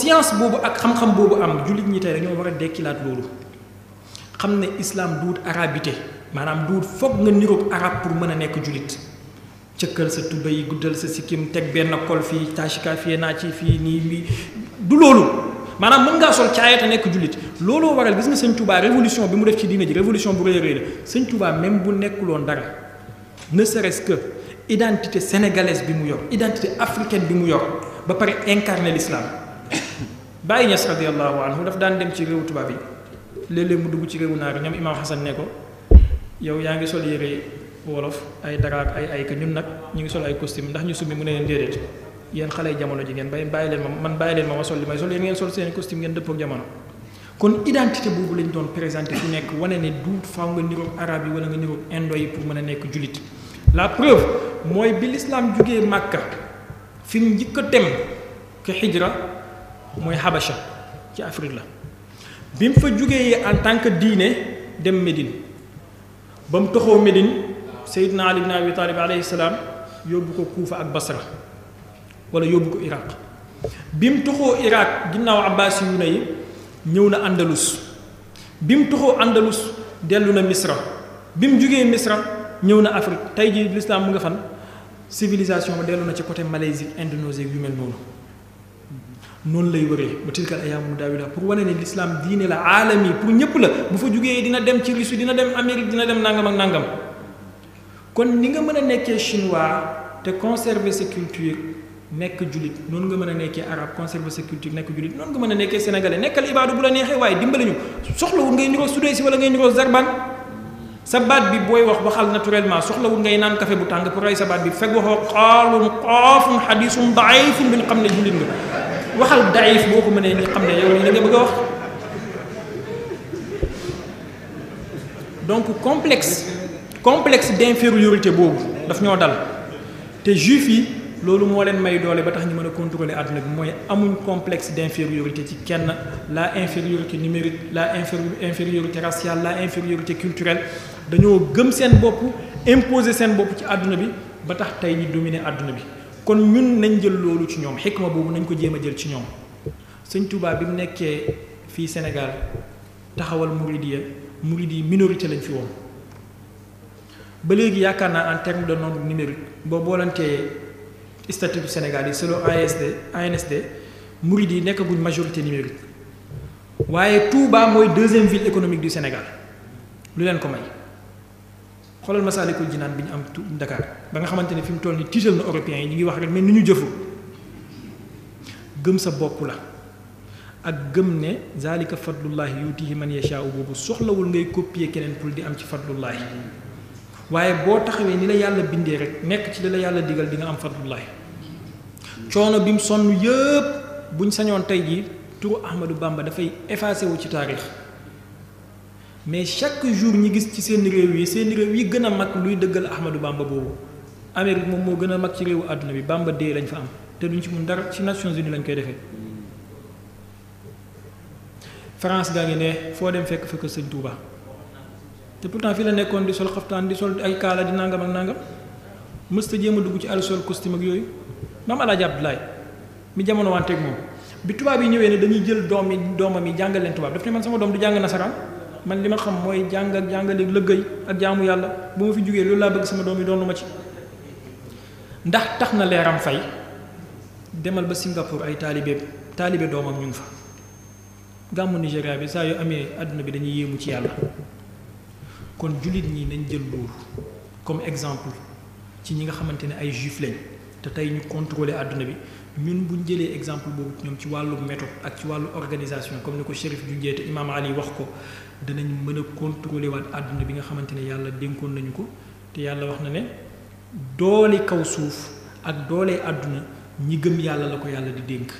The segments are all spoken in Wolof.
science boobu ak xam-xam boobu am jullit ñi tey dañoo war a dekkilaat loolu xam ne islam duut arabité maanaam duut foog nga niroog arab pour mën a nekk jullit cëkkal sa tuba yi guddal sa sikkim teg benn kol fii tachika fii naa ci fii nii bi du loolu maanaam mën ngaa sol caaya te nekk jullit looloo waral gis nga sëñ Touba révolution bi mu def ci diina ji révolution bu rëy a rëy la sëñ Touba même bu nekkuloon dara ne serait-ce que identité sénégalaise bi mu yor identité africaine bi mu yor ba pare incarner l'islam Baye Niass radiyallahu anhu daf daan dem ci réewu tubaab yi léeg-léeg mu dugg ci réewu naar ñoom Imam Hassan ne ko yow yaa ngi sol yére wolof ay daraak ay ka ñun nag ñu ngi sol ay costume ndax ñu summi mu ne leen déedéet yéen xale yi jamono ji ngeen bàyyi leen ma sol li may sol yéen ngeen sol seen costume ngeen dëppoo ak jamono kon identité boobu lañ doon présenté fu nekk wane ne du faaw nga niroog arabe yi wala nga niroog indo yi pour mën a nekk jullit la preuve mooy bi l'islam jugee Màkka fi mu njëkk a dem ke hijra mooy Habasha ci Afrique la bi mu fa jugee en tant que diine dem Médine ba mu toxoo Médine Seydina Ali ibn Abi Talib alayhi salaam yóbbu ko Kuufa ak Basra wala yóbbu ko Irak bi mu toxoo Irak ginnaaw Abbasi yu yi ñëw na Andalus bi mu toxoo Andalus dellu na Misra bi mu jugee Misra ñëw na Afrique tey jii l'islam mu nga fan civilisation ba dellu na ci côté Malaisie Indonésie yu mel noonu lay wëree ba tilkal ayyaamu nudaawiluhaa pour wane ne l'islam diine la aalami pour ñëpp la bu fa jugee dina dem ci Russie dina dem Amérique dina dem nangam ak nangam kon ni nga mën a nekkee chinois te conserver sa culture nekk jullit noonu nga mën a nekkee arabe conserver sa culture nekk jullit noonu nga mën a nekkee sénégalais nekkal ibaadu bu la neexee waaye dimbali ñu soxlawul ngay niroo Sudaysi wala ngay niroo Zarban sa baat bi booy wax waxal naturellement soxlawul ngay naan café bu tàng pour rey sa baat bi fekk waxoo xaalun qaafun xadiisun daifun bi ñu xam ne jullit nga waxal daif boo ko mënee ñi xam ne yow li nga bëgg a wax donc complexe d'infériorité boobu daf ñoo dal te juif yi loolu moo leen may doole ba tax ñu mën a contrôler àdduna bi mooy amuñ complexe d'infériorité ci kenn la infériorité numérique la infériorité raciale la infériorité culturelle dañoo gëm seen bopp imposer seen bopp ci àdduna bi ba tax tey ñi dominer àdduna bi kon ñun nañ jël loolu ci ñoom xikma boobu nañ ko jéem a jël ci ñoom sëñ Touba bi mu nekkee fii Sénégal taxawal Mouridiya yi minorité lañ fi woon ba léegi yaakaar naa en terme de nombre numérique boo boolantee statut du Sénégal yi selon ANSD Mouride yi nekkaguñ majorité numérique waaye Touba mooy deuxième ville économique du Sénégal lu leen ko may xoolal Masaalikul Jinaan bi ñu am Dakar ba nga xamante ne fi mu toll ni tiital na européens yi ñu ngi wax rek mais ni ñu jëfu gëm sa bopp la ak gëm ne zalika fadlullahi yutihi man yashaa'u boobu soxlawul ngay copier keneen pour di am ci fadlullahi waaye boo taxawee ni la yàlla bindee rek nekk ci li la yàlla digal di nga am fadlullahi coono bi mu sonn yëpp buñ sañoon tey jii turu Ahmadou Bamba dafay effacé wu ci taarix mais chaque jour ñi gis ci seen réew yi gën a mag luy dëggal Ahmadou Bamba boobu Amérique moom moo gën a mag ci réewu àdduna bi Bamba dee lañ fa am te duñ ci mun dara ci Nations Unies lañ koy defee France gaa ngi ne foo dem fekk sëñ Touba te pourtant fii la nekkoon di sol xaftaan di sol ay kaala di nangam ak nangam mësta jéem a dugg ci àll sol costume ak yooyu maam Alaaji Abdoulaye mi jamono wanteeg moom bi tubaab yi ñëwee ne dañuy jël doomam yi jàngal leen tubaab daf ne man sama doom du jàng nasaraan man li ma xam mooy jàng ak jàngale lëggéey ak jaamu yàlla bu ma fi jógee loolu laa bëgg sama doom yi doonu ma ci ndax tax na leeram fay demal ba Singapour ay taalibe doomam ñu ngi fa gàmmu Nigéria bi saa yu amee àdduna bi dañuy yéemu ci yàlla kon jullit ñi nañ jël loolu comme exemple ci ñi nga xamante ne ay juif lañ te tey ñu contrôler àdduna bi ñun buñ jëlee exemple boobu ñoom ci wàllu méthode ak ci wàllu organisation comme ni ko Chérif junjee te Imam Ali wax ko danañ mën a contrôler waat àdduna bi nga xamante ne yàlla dénkoon nañu ko te yàlla wax na ne doole kaw suuf ak doole àdduna ñi gëm yàlla la ko yàlla di dénk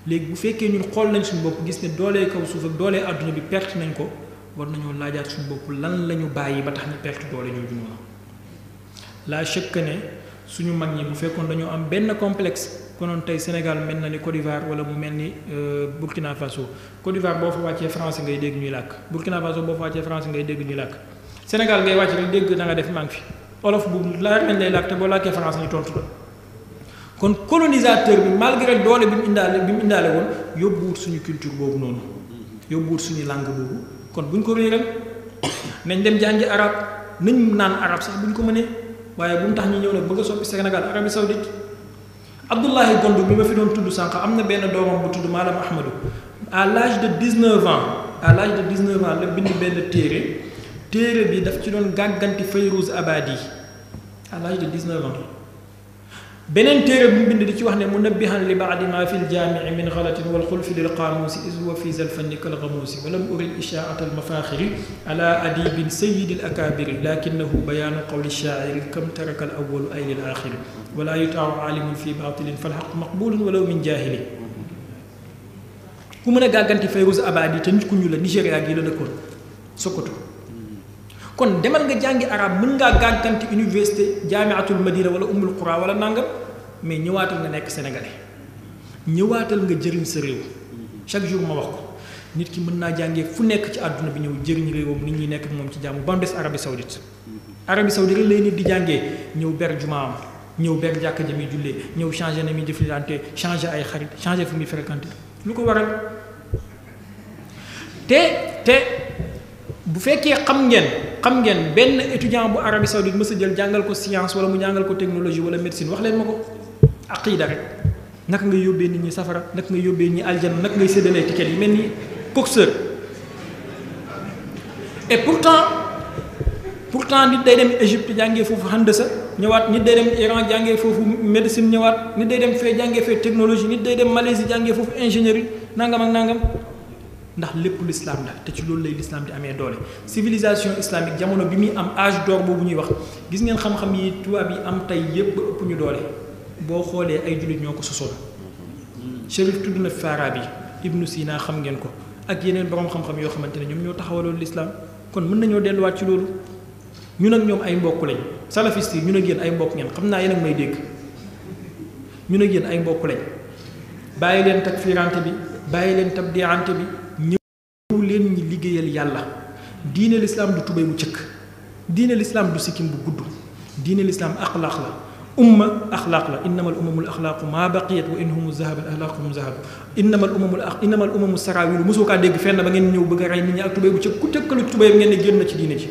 léegi bu fekkee ñun xool nañ suñu bopp gis ne doole kaw suuf ak doole àdduna bi perte nañ ko war nañoo laajaat suñu bopp lan la ñu bàyyi ba tax ñu perte doole ñooñu noonu la chèque ne suñu mag ñi bu fekkoon dañoo am benn complexe konoon tey Sénégal mel na ni Côte d'Ivoire wala mu mel ni Burkina Faso Côte d'Ivoire boo fa wàccee français ngay dégg ñuy làkk Burkina Faso boo fa wàccee français ngay dégg ñuy làkk Sénégal ngay wàcc rek dégg na nga def maa ngi fi olof bu la lañ lay làkk te boo làkkee français ñu tontu la kon colonisateur bi malgré doole bi mu indaale woon yóbbuwut suñu culture boobu noonu yóbbuwut suñu langue boobu kon buñ ko réeral nañ dem jàngi arab nañ naan arab sax buñ ko mënee waaye bu mu tax ñu ñëw nag bëgg a soppi Sénégal Arabie Saoudite Abdoulaye Gondou bi ma fi doon tudd sànq am na benn doomam bu tudd Malam Ahmadou à l'âge de 19 ans la bind benn téere bi daf ci doon gàgganti Fayrouz Abadi à l'âge de 19 ans beneen téere bi mu bind di ci wax ne munabbihan li baadi ma fi ljaamii min xalatin wal xulfi lil qaamuusi is huwa fi zalfanni kal xamuusi walam uril ishaata al mafaaxiri ala adibin sayidi al akabiri lakinahu bayaanu qawli shaairi kam taraka al awalu ay lil axiri wala yutaaw aalimun fi baatilin fal xaq maqbulun walaw min jaahili ku mën a gàgganti Fayrouz Abadi te nit ku ñu la Nigéria gi la dëkkoon Sokoto kon demal nga jàngi arab mën ngaa gàgganti université jaamiatul madina wala umul qura wala nangam mais ñëwaatal nga nekk sénégalais ñëwaatal nga jëriñ sa réew chaque jour ma wax ko nit ki mën naa jàngee fu nekk ci àdduna bi ñëw jëriñ réewam nit ñi nekk ak moom ci jàmm ba mu des Arabie Saoudite Arabie Saoudite rek lay nit di jàngee ñëw ber jumaam ñëw ber jàkka ja muy jullee ñëw changé na muy jëflante changé ay xarit changé fu muy fréquenté lu ko waral te bu fekkee xam ngeen benn étudiant bu Arabie Saoudite mës a jël jàngal ko science wala mu jàngal ko technologie wala médecine wax leen ma ko aqida rek naka ngay yóbbee nit ñi safara naka ngay yóbbee ñi aljanna naka ngay séddalee ticket yi mel ni coxeur et pourtant nit day dem Égypte jàngee foofu handasa ñëwaat nit day dem Iran jàngee foofu médecine ñëwaat nit day dem fee jàngee fee technologie nit day dem Malaisie jàngee foofu ingénierie nangam ak nangam ndax lépp l'islam la te ci loolu lay l'islam di amee doole civilisation islamique jamono bi muy am âge d'or boobu ñuy wax gis ngeen xam-xam yi tubaab yi am tey yépp ba ëpp ñu doole boo xoolee ay jullit ñoo ko sosoon Chérif tudd na Farabi Ibnu Sina xam ngeen ko ak yeneen borom xam-xam yoo xamante ne ñoom ñoo taxawaloon l'islam kon mën nañoo delluwaat ci loolu ñun ak ñoom ay mbokk lañ salafiste yi ñun ak yéen ay mbokk ngeen xam naa yéen ak may dégg ñun ak yéen ay mbokk lañ bàyyi leen takfirante bi bàyyi leen tabdiante bi ñëw leen ñi liggéeyal yàlla diine l'islam du tubéy bu cëkk diine l'islam du sikkim bu gudd diine l'islam axlaaq la umma axlaaq la innamal umamul axlaaqu maa baqiyat wa inhumu zahabat axlaaquhum zahab innamal umamu saraawilu mosoo kaa dégg fenn ba ngeen ñëw bëgg a rey nit ñi ak tubéy bu cëkk ku tëkkalu tubéyam ngeen ne génn na ci diine ji